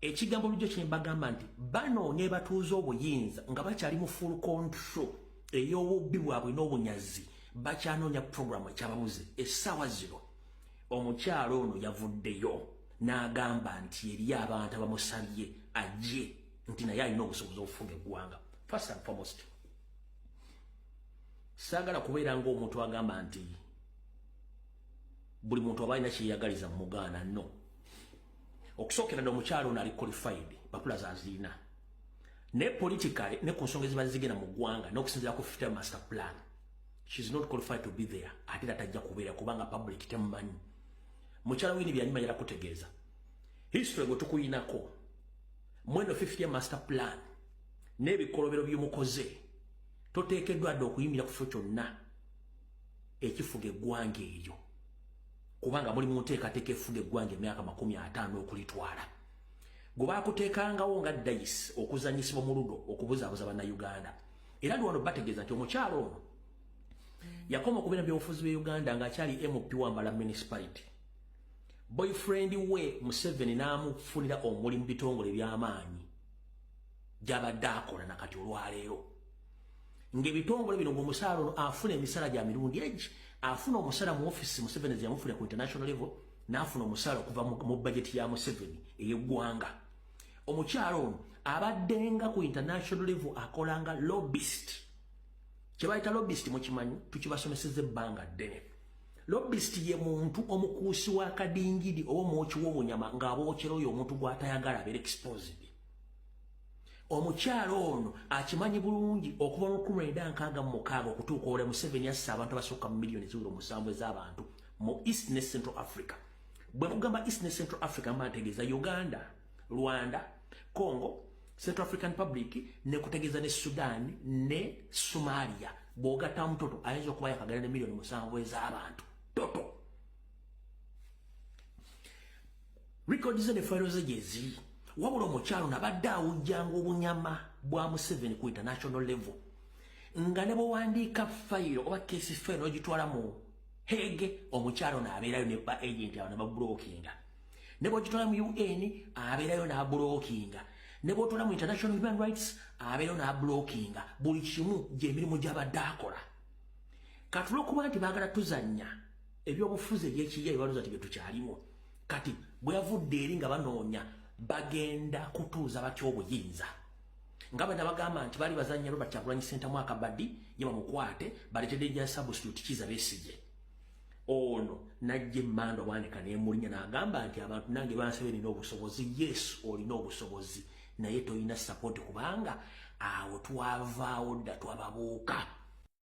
Ekigambo bulijjo kye mbagamba nti banoonya ebatuuza obuyinza nga bakyali mu full control ey'obubbi bwabwe n'obunyazi, bakyanoonya programu ekyababuze. Essaawa zino omukyalo ono yavuddeyo n'agamba nti eriyo abantu abamusabye ajje, nti naye alina obusobozi obufuga eggwanga. First and foremost, saagala kubeera ng'omuntu agamba nti buli muntu aba alina kyeyagaliza mugaana. No, okusookera dda, omukyalo ono ali qualified, bapulaza azirina, ne politically ne ku nsonga eziba zigenda mu ggwanga n'okusinziira ku 50 master plan, she is not qualified to be there. Ate era tajja kubeera kubanga public temumanyi. Mukyala Winnie Byanyima, yala kutegeeza history gwe tukuyinako mweno 50 master plan n'ebikolobero by'omukoze, toteekeddwa dde okuyimira ku kifo kyonna ekifuga eggwanga eryo, kubanga muli mu nteekateeka efuga eggwanga emyaka 50 okulitwala. Gwe bakuteekangawo nga dice okuzanyisibwa mu ludo okubuzaabuza Bannayuganda. Era ndi wano bategeeza nti omukyalo ono yakoma okubeera byobufuzi bwe Uganda ng'akyali MP wa Mbarara Municipality. Boyfriend we Museveni n'amufunira omulimu bitongole eby'amaanyi gy'abadde akola nakati olwaleero, ng'ebitongole bino ng'omusaala ono afuna emisala gya mirundi egi: afuna omusala mu ofisi Museveni zeyamufuna ku international level, n'afuna omusala okuva mu budget ya Museveni ey'eggwanga. Omukyalo ono abaddenga ku international level akolanga lobbyist. Kye bayita lobbyist mukimanyi, tukibasomeseza ebbanga ddene. Lobbyist ye muntu omukuusi wa kadingidi oba omwoki w'obunyama ng'abookera oyo omuntu gw'atayagala abeera exposed. Omukyalo ono akimanyi bulungi, okuva mu 1966 okutuuka olwa Museveni assa abantu abasukka mu miliyoni ziwera 7 ez'abantu mu East ne Central Africa. Bwe nkugamba East ne Central Africa, mba ntegeeza Uganda, Rwanda, Congo, Central African Republic, ne kutegeeza ne Sudan ne Somalia. Bw'ogatta mutoto ayinza okuba yakagala ne miliyoni 7 ez'abantu toto. Record ze ne fayiro ze gyeziri. Wabula omukyalo nabadde awujjanga obunyama bwa Museveni ku international level, nga ne bwewandiika fayiro oba case fayiro n'ogitwala mu Hague, omukyalo naabeerayo ne ba agent abo ne bablockinga. Ne bwogitwala mu UN, abeerayo n'ablockinga. Ne bwotwala mu international human rights, abeerayo n'ablockinga. Buli kimu gyemirimu gy'abadde akola. Kati olwokuba nti baagala tuzannya ebyobufuzi ebyekiya ebibaluza ti byetukyalimu, kati bwe yavudde eri nga banoonya bagenda kutuuza batya obuyinza, nga bwe nabagamba nti baali bazannya Robert Kyagulanyi Ssentamu akabadi, ye bamukwate baleete danger substitute Kiza Besigye. Ono najja emmando bwanika nemulinya n'agamba nti abantu nange bansabe nina obusobozi. Yes, olina obusobozi, naye tolina support, kubanga awo twavaawo dda, twababuuka.